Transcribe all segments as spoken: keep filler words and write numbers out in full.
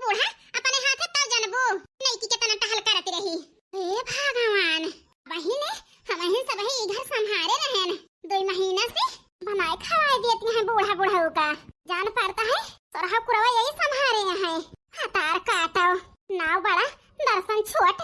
बूढ़ा, अपने हाथे तब जनबू, लइकी केतना टहल करत रही। हे भगवान, बहिने, हमहिन सबही ई घर संभारे रहेन। दुई महीना से बनाए खवाए देती हैं बूढ़ा बुढ़ऊ का। जान पड़ता है, सोरहा कुरवा यही संभारे हैं। हतार काटो, नाव बड़ा, दर्शन छोट।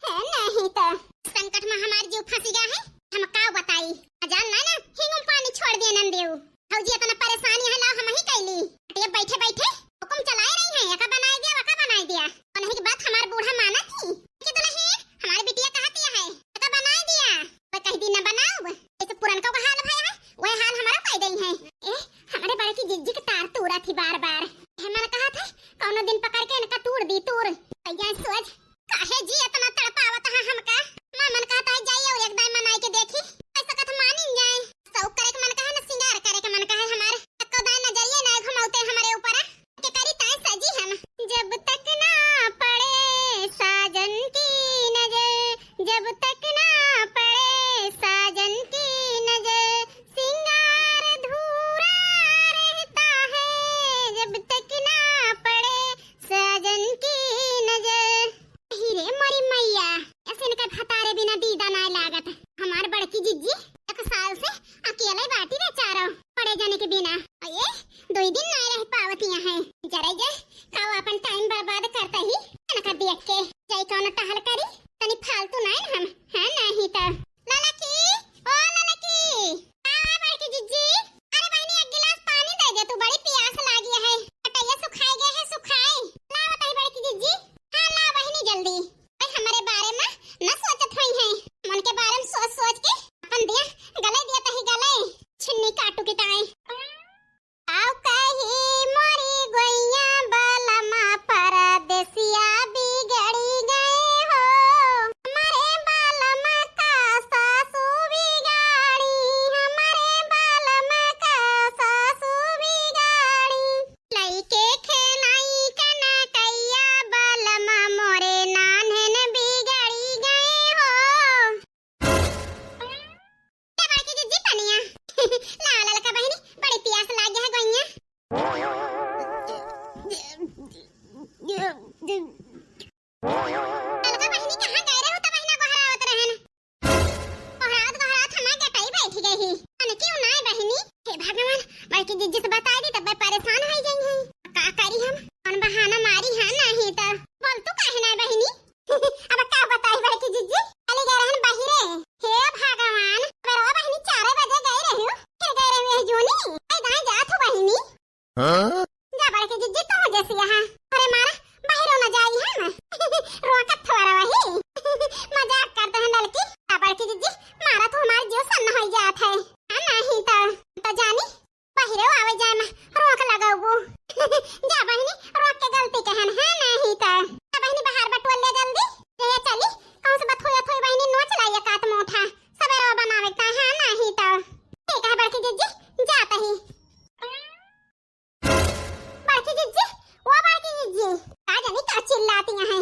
है नहीं तो। संकट में हमार जीव फंसी गया है, हम का बताई। अजान ना ना, हिंगुम पानी छोड़ दिए नंदेऊ। भौजी इतना परेशानी है, लाओ हम ही कैली। अटे बैठे बैठे हुकुम चलाए रही हैं, एका बनाए दिया, वका बनाए दिया। उन्हीं की बात हमार बूढ़ा माना थी कि दुल्हन, हमार बिटिया कहती है, एका बनाए दिया। वह कह दी न बनाओ, ऐसे पुरनका का हाल भया है, वह हाल हमारा कह गई है। ए, हमारे बड़की जिज्जी के तार तूरा थी बार बार। है मन कहा था, कौनो दिन पकड़ के इनका तूर दी तूर। भैया सोच, काहे जी इतना तड़पावत है हमका? माँ मन कहता है जाइए और एक दाई मनाई के देखी, ऐसा कथ मानिन जाए। शौक करे के मन कहे न, सिंगार करे के मन कहे हमार। तक्को दाई नजरिए ना घुमावते हमारे ऊपर। के करी ताई सजी हम। जब तक ना पड़े साजन की नजर, जब तक ना पड़े साजन की नजर, सिंगार अधूरा रहता है, जब तक ना पड़े साजन की नजर। ही रे मोरी मैया, ऐसे इनका भतारे बिना दीदा नाय लागत। हमार बड़की जिज्जी एक साल से अकेले बाटी बेचारो, पड़े जाने के बिना। अये, दो ही दिन नाय रह पावती हैं। जरा जे, काव अपन टाइम बर्बाद करता ही, इनका देख के। जाई कौनो टहल करी, तनी फालतू नाय न हम, हाँ नहीं तो। ललकी, ओ ललकी, का बड़की जिज्जी? अरे बहिनी, एक गिलास पानी दे दे तू, बड़ी प्यास लागी है। कटैया सुखाई गए है, सुखाई। लावा तही बड़की जिज्जी। हाँ, लावा बहिनी जल्दी। भाई हमरे बारे में न सोचत होई हैं। मन के बारे में सोच सोच के अपन दिया गले दिया तही गले। छिन्नी काटू की ताई। आओ कही मोरी गोइया बलमा परदेसिया बिगड़ी गए हो। हमारे बलमा का सासू बिगाड़ी, हमारे बलमा का सासू बिगाड़ी। लइके खेलाई कनकैया बलमा मोरे नान्हन बिगड़ी गए हो। ए बड़की जिज्जी पनिया। लावा ललका बहिनी, बड़ी पियास लागे है गोइया। ललका बहिनी कहाँ गए रहो तब बहिना गोहरावत रहन? गोहरावत गोहरावत हमार गटाई बैठ गई ही। अन क्यों ना बहिनी? हे भगवान, बड़की जिज्जी से बताई दी तब परेशान हो गई ही। का करी हम? कौन बहाना मारी है नहीं तो। बोल तू काहे ना बहिनी? अब का बताई बड़की जिज्जी, चली गए रहन बहिरे। हे भगवान, अबे रो बहिनी, चार बजे गई रही हूँ, फिर गई रही हूँ जूनी। आई दाई जा तू बहिनी। हाँ? जा बड़की जिज्जी तू जैसी यहाँ। अरे मारा, बहिरो न जाई हम। रोकत थोड़ा वही। मजाक करते हैं ललकी। जा बड़की जिज्जी, मारा तू हमार जीव सन्न हो जात है। हाँ नहीं तो, तो जानी, बहिरे आवे जाए में रोक लगाबू। जा बहिनी, रोक के गलती कहन है नहीं तो। जा बहिनी, बाहर बटुआ ले जल्दी। ये चली, कौन से बथुआ थोई बहिनी नोच लाई एक आध मोठा। सबेरे बनावे का है नहीं तो। ठीक है बड़की जिज्जी, जात ही। बड़की जिज्जी, ओ बड़की जिज्जी, का जानी का चिल्लाती हैं।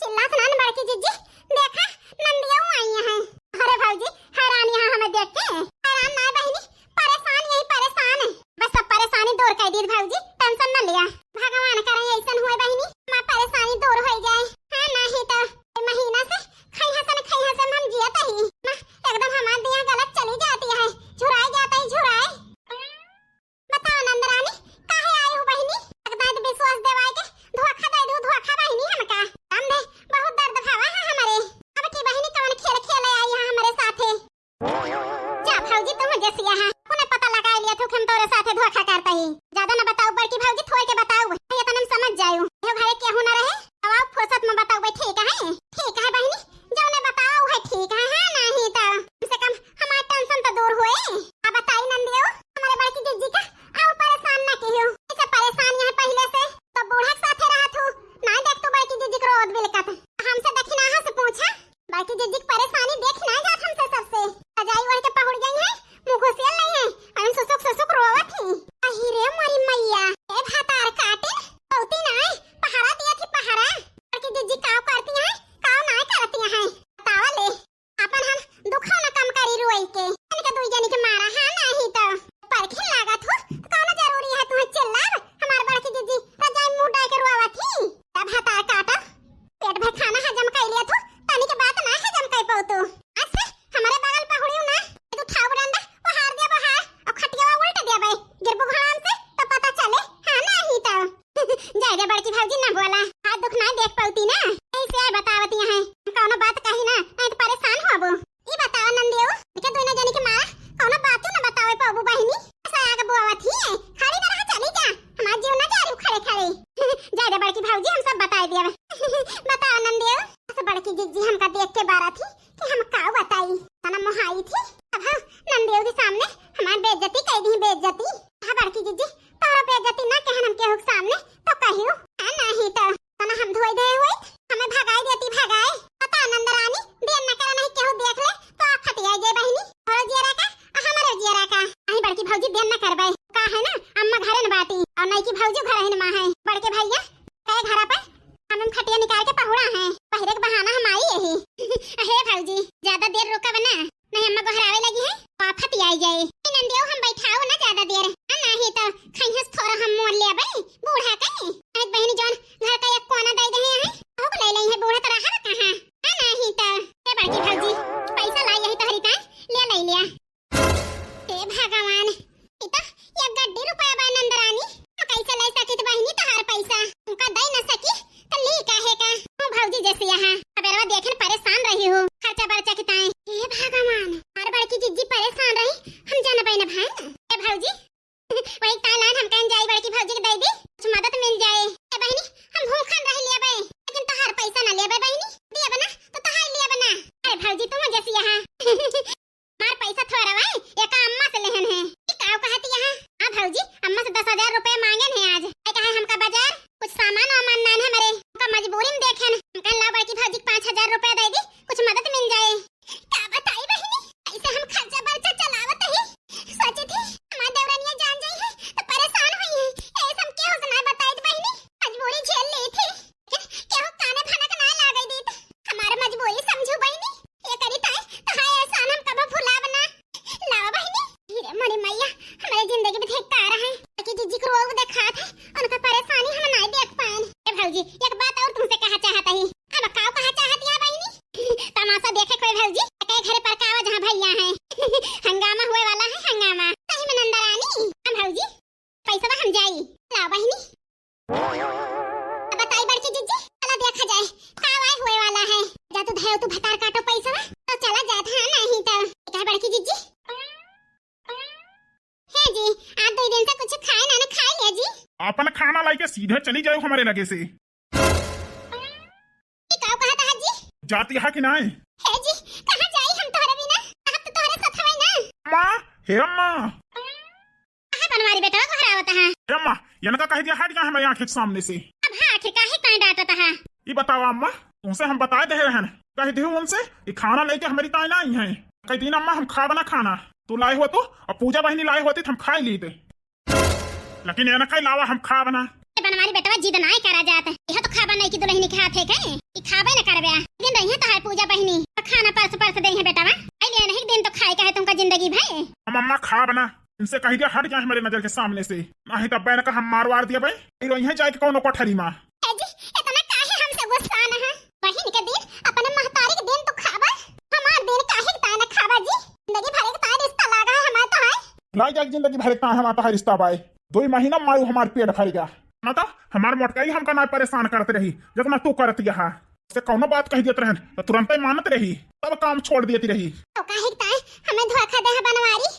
चिल्लात ना न बड़की जिज्जी, देखा नंदिया आई हैं। अरे भौजी, हैरान यहाँ हमें देख के। हैरान ना बहिनी, परेशान यही परेशान। बस सब परेशानी दूर कर दी भौजी, tension न लिया। भगवान करे ऐसन हुए बहिनी, माँ परेशानी दूर हो जाए। हाँ नहीं तो ए महीना से खैहा से न खैहा से हम जियत ही। माँ एकदम हमार दिया गलत चली जाती है, झुराई जाता ही झुराई। बताओ नंदरानी, काहे आई हो बहिनी? एकदम विश्वास देवाई के धोखा दे दो, धोखा बहिनी हमका। हम दे, बहुत दर्द भावा है हमारे। अब की बहिनी कौन खेल खेले आई है हमारे साथे? जा भौजी, तुम जैसी यहाँ, उन्हें पता लगा लिया था कि हम तोरे साथे धोखा करता ही। ज्यादा न बताओ बड़की भौजी, थोड़ के बताओ, ये तनम समझ जाओ। यो घरे केहू न रहे, अब आओ फुर्सत में बताओ भाई, ठीक है? ठीक है बहिनी, जो उन्हें बताओ है ठीक है, हाँ नहीं तो कम से कम हमार tension तो दूर हुए। अब बताई नंदियो, हमारे बड़की जिज्जी का और परेशान न कियो। इसे परेशान यहाँ पहले से तो बूढ़ा के साथे रहा थू, ना देख तू बड़की जिज्जी को रोवत बिलकत। हमसे दखिनाहा से पूछा, बड़की जिज्जी की परेशानी देख ना जात हमसे सबसे। सजाई ओढ़ के पहुड़ गई है, मुँह घुसियल नहीं है, हम सुसुक सुसुक रोवत ही। अही रे मोरी मैया, ए भातार काटे, बहुती ना है, पहरा दिया थी पहरा। बड़की जिज्जी काव करती हैं, काव ना करती हैं, बतावा ले। अपन हम दुखो न कम करी रोई के। इनके दुई जनी के मारा है नहीं तो। परखिन लागत हो, तो कौनो जरूरी है तुम्हें चिल्लाव? हमार बड़की जिज्जी रजाई मुंह डाल के रोवा थी। बताओ नंदेव, बस बड़की जिज्जी हमका देख के बारा थी कि हम का बताई, तना मोहाई थी। अब हाँ, नंदेव के सामने हमार बेइज्जती कई दी, बेइज्जती। हाँ बड़की जिज्जी, तोहरा बेइज्जती ना कहन हम केहू के सामने तो कहियो, हाँ नहीं तो तना हम धोई दे हुई, हमें भगाई देती भगाए। बताओ नंदरानी, देर न करा नहीं केहू देख ले तो आफत आई जाए बहिनी। तोहरो जियरा का, आ हमारो जियरा का। अही बड़की भौजी देर न करबे, का है ना अम्मा घरे न बाटी और नई की भौजी घर है न माँ है। बड़के भैया कहे घरा पे हम खटिया निकाल के पहुड़ा है, पहिरे के बहाना हम आई यही। अहे भौजी, ज्यादा देर रुकब ना, नहीं अम्मा गोहरावे लगी है, आफत आई जाए। ए नंदियो, हम बैठाओ ना ज्यादा देर, आ नहीं तो खैहस थोड़ा हम मोल लेबे, बूढ़ा के। अरे बहिनी जौन घर का एक कोना दे दे हैं, ओहू को ले ले है, बूढ़ा तो रहब कहाँ, आ नहीं तो। ए बड़की भौजी, पैसा लाई यही तोहरी ताई, ले ले लिया। हे भगवान, ई त एक गड्डी रुपया बा नंदरानी। हम कैसे ले सकित बहिनी तोहार पैसा? उनका दे न सकी त ली काहे का? ओ भौजी जैसे यहाँ सबेरवा देखे न परेशान रही हो खर्चा बर्चा की ताई। हे भगवान, हमार बड़की जिज्जी परेशान रही, हम जानबे न भाई। ए भौजी, वही तालान हम कहीं जाई बड़की भौजी के दे दी, कुछ मदद मिल जाए। ए बहिनी, हम भूखन रह लेबे, लेकिन तोहार पैसा ना लेबे बहिनी, दिए बना तो तोहार लिए बना। अरे भौजी तुम जैसे यहाँ मार पैसा थोड़ा रवाए, एका अम्मा से लेहन है। ई काव कहत यहाँ? हाँ भौजी, अम्मा से दस हजार रुपया मांगेन है आज। ए कहा हमका बाजार कुछ सामान वामान नान है मरे, हमका मजबूरी में देखेन। हम कहन लाओ बड़की भौजी के पाँच हजार रुपया दे दी, कुछ मदद मिल जाए। का बताई बहिनी, ऐसे हम खर्चा बर्चा चलावत ही। सोचे थी हमार देवरनिया जान जाई है तो परेशान हुई है, ऐसे हम केहू से ना बताई बहिनी, मजबूरी झेल ली थी। केहू काने भनक ना लागे दीत। हमार मजबूरी समझू बहिनी। ये करी ताई, तहार एहसान हम कबो भुलाब ना। लावा बहिनी। धीरे मोरी मैया, हमारे जिंदगी में धिक्कार है। कि जिज्जी को रोग देखात है, उनका परेशानी हम नहीं देख पाएन। ए भौजी, एक बात और तुमसे कहा चाहत ही। अब काव कहा चाहत या बहिनी? तमाशा देखे कोई भौजी, के घरे पर कावा जहाँ भैया है। हंगामा हुए वाला है, हंगामा। सही में नंदरानी। हम भौजी, पैसा हम जाई। लावा बहिनी। अब बताई बड़की जिज्जी, चला देखा जाए, का वाई होए वाला है। जा तू धयो तू भतार काटो पैसा, तो चला जात, हाँ, नहीं तो। क्या बड़की जिज्जी? हे जी, आप दो दिन से कुछ खाए ना, ना खाए लिया जी। अपन खाना लाइके सीधे चली जाओ हमारे लगे से। ई का कहत है जी? जाती है कि नहीं? हे जी, कहाँ जाई हम तोहरे बिना? आप तो तोहरे साथ हवे ना। माँ, हे अम्मा। कहाँ बनवारी बेटवा गोहरावत है? हे अम्मा, इनका कह दिया हट जा हमारे आँख के सामने से। अब हाँ आखिर काहे काहे डांटत है? ई बतावा अम्मा, तुमसे हम बताए दे रहन, कह दियो उनसे कि खाना लेके हमारी ताई ना आई है। कह दिन अम्मा हम खाब ना खाना, तू लाए हो तो, और पूजा बहिनी लाए होती तो हम खाए लीते, लेकिन इनका अलावा हम खाब ना। ए बनवारी बेटवा जिद नाय करा जात, यह तो खाबा नहीं कि दुल्हनी के हाथ है के, ई खाबे न करबे। दिन रही है तो है पूजा बहिनी, तो खाना परस परस दे है बेटवा, अइले नहीं दिन तो खाए का है तुमका जिंदगी भर। हम अम्मा खाब ना, इनसे कह दिया हट जाए हमारे नजर के सामने से, नहीं तब बैन का हम मारवार दिया भाई। फिर वहीं जाए के कौनो कोठरी माँ। ए जी, इतना काहे हमसे गुस्सा न है? बहिन के दिन अपने महतारी के दिन तू खाबा, हमार दिन काहे के ताय न खाबा जी? जिंदगी भर के ताय रिश्ता लागा है हमार तो है। लाई जाए जिंदगी भर के ताय हमार तो है रिश्ता बाय। दो ही महीना मारू हमार पेट भर गया। ना तो हमार मोटकाई हमका ना परेशान करते रही, जितना तू करत यहाँ। से कौनो बात कह देत रहन, तो तुरंते मानत रही, तब काम छोड़ देती रही। तो काहे के ताय हमें धोखा दे है बनवारी?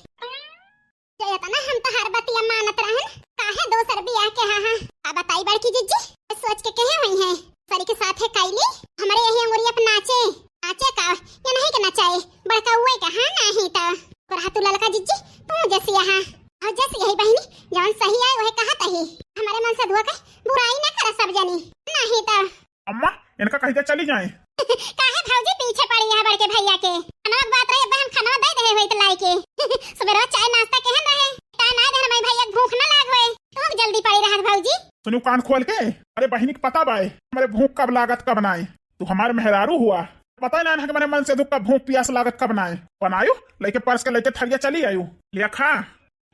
जो इतना हम तोहार बतिया मानत रहन, काहे दोसर बियाह के हाँ, हाँ? का बताई बड़की जिज्जी, सोच के कहे हुई है, सरी के साथ है कैली, हमारे यही अंगुरिया पे नाचे, नाचे का, ये नहीं के नचाए, बड़का हुए का, हाँ, नहीं तो। पर हाँ तू ललका जिज्जी, तू जैसी यहाँ, और जैसी यही बहिनी, जौन सही आए वही कहा तही, हमारे मन से धुआ के बुराई ना करा सब जनी, नहीं तो। अम्मा, इनका कह दे चली जाए। काहे भौजी पीछे पड़ी है बड़के भैया के? खाना के बात रही, अब हम खाना दे दे हुई तो लाई के। सुबेरवा चाय नाश्ता केहन रहे? ताय ना देहन, मैं भैया के भूख ना लाग होए। तू जल्दी पड़ी रहत भौजी। सुनू कान खोल के, अरे बहिनी के पता बाय, हमारे भूख कब लागत कब नाय। तू हमारे मेहरारू हुआ, पता ना है कि हमारे मन से दुख कब भूख प्यास लागत कब नाय। बनायू, लेके परस के लेके थरिया चली आयू, लिया खा।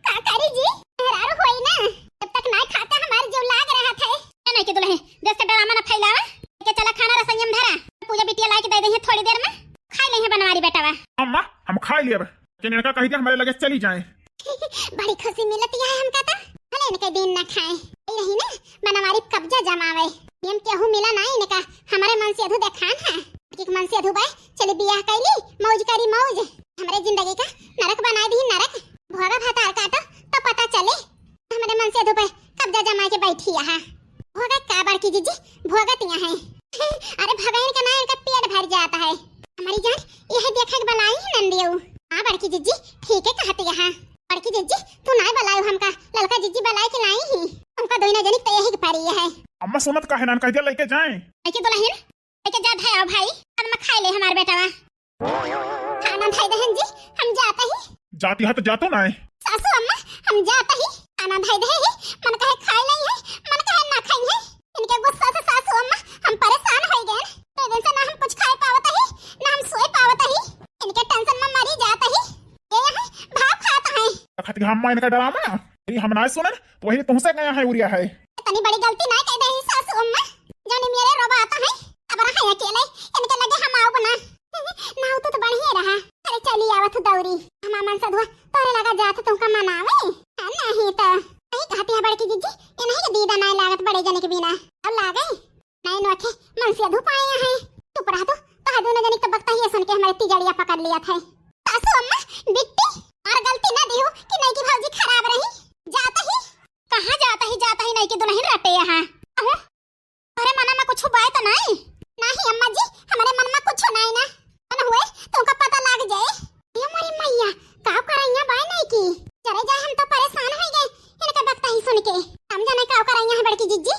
का करी जी, मेहरारू होई ना, जब तक ना खाते हमार जीव लाग रहत है। ए नहीं के दुल्हन, देश के ड्रामा ना फैलावा। के चला खाना रसोईया में धरा, पूजा बिटिया लाई के दे दे थोड़ी देर में, खाई लेहे बनवारी बेटावा। अम्मा, हम खाई लेब, लेकिन इनका कह दिया हमारे लगे चली जाए। बड़ी खुशी मिलती है हमका तो, भले इनके दिन ना खाए। ये रही ना, बनवारी कब्जा जमावे, नियम केहू मिला ना इनका, हमारे मन से अधू देखान है। एक मन से अधू बाय, चली बियाह कैली, मौज करी मौज। हमरे जिंदगी का नरक बनाए दी नरक। भोगा भातार काटो तो पता चले। हमरे मन से अधू पे कब्जा जमा के बैठी यहाँ। भोगा का बड़की जिज्जी, भोगत यहाँ है। काहे नान कह दिया लइके जाए? लइके दुलहिन, लइके जा धया भाई, अम्मा खाइ ले हमार बेटवा। खाना धइ देहन जी, हम जात ही। जाती है तो जातो ना है। सासू अम्मा, हम जात ही। खाना धइ दे ही, मन कहे खाइ लइ है, मन कहे ना खाइ है। इनके गुस्सा से सासू अम्मा हम परेशान होइ गए। दो दिन से ना हम कुछ खाइ पावत ही, ना हम सोइ पावत ही। इनके tension में मरी जात ही। ये है भाव खात है। खातिर हम इनका डरामा, यदि हम ना सुनन तो वही तुमसे गया है उरिया है। इतनी बड़ी गलती ना कह दे ही सासू अम्मा, जौनी मेरे रोबा आता है। अब रहा अकेले, इनके लगे हम आउब ना। ना हो तो, तो बढ़िया रहा। अरे चली आवत हूँ दौरी। हमार मन सधुआ तोरे लगा जात तुमका मनावे। हाँ, नहीं तो। नहीं कहती है बड़की जीजी, ये नहीं के दीदा नाय लागत बड़े जने के बिना। अब लागे। नहीं नोखे, मन से अधू पाए हैं। चुप रह तू, कहा दोनों जने तो बकता ही सुन के हमारे तिजड़िया पकड़ लिया था। सासू अम्मा, बिट्टी, और गलती ना दिहो कि नहीं की भौजी खराब रही। जाता ही। कहाँ जाता ही, जाता ही नहीं की दुलहिन रटे यहाँ। अहो, अरे मना में कुछ बाय तो नहीं? नहीं अम्मा जी, हमारे मन में कुछ नहीं ना। मन हुए तो उनका पता लग जाए। ये हमारी मैया, का करैया बाय नहीं की? चले जाए, हम तो परेशान हो गए इनके बकता ही सुन के। हम जाने का करैया है बड़की जीजी।